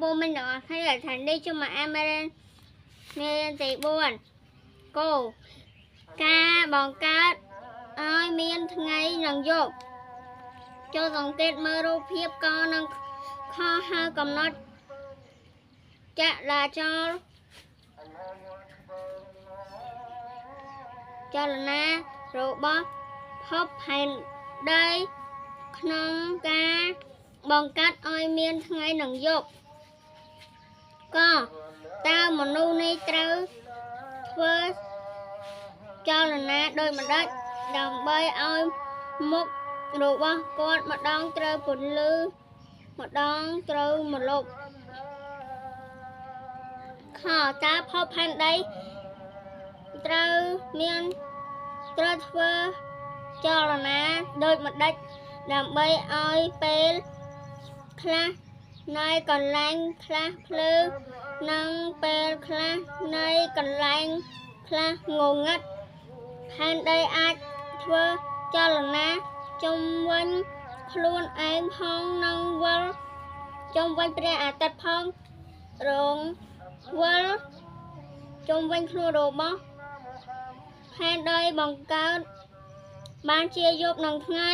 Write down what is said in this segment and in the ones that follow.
ពូមិញទាំងអស់គ្នាថ្ងៃនេះខ្ញុំមកអានមេរៀនមេរៀនទី4គោការបង្កើតឲ្យមានថ្ងៃនិងយប់ចូលសង្កេតមើលរូបភាពកនិងខហើយកំណត់ចលាចលចលនារបស់ភពផែនដីក្នុងការបង្កើតឲ្យមានថ្ងៃនិងយប់កតើមនុស្សនេះត្រូវធ្វើចលនាដូចម្ដេចដើម្បីឲ្យមុខរបស់គាត់ម្ដងត្រូវពន្លឺម្ដងត្រូវម្លប់ខតើភពផែនដីត្រូវមានត្រូវធ្វើចលនាដូចម្ដេចដើម្បីឲ្យពេលខ្លះនៃកន្លែងខ្លះភ្លឺនិងពេលខ្លះនៃកន្លែងខ្លះងងឹតផែនដីអាចធ្វើចលនាជុំវិញខ្លួនឯងផងនិងវិលជុំវិញព្រះអាទិត្យផងរងវិលជុំវិញខ្លួនរបស់ផែនដីបង្កើតបានជាយប់និងថ្ងៃ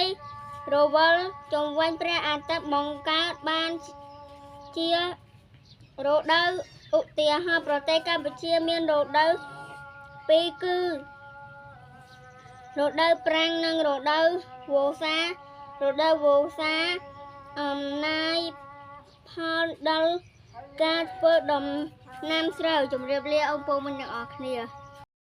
រវិលជុំវិញព្រះអាទិត្យបង្កើតបានជារដូវឧទាហរណ៍ប្រទេសកម្ពុជាមានរដូវពីរគឺរដូវប្រាំងនិងរដូវវស្សារដូវវស្សាអំណាយផលដល់ការធ្វើដំណាំស្រូវជម្រាបលាអង្គពូមិញទាំងអស់គ្នា។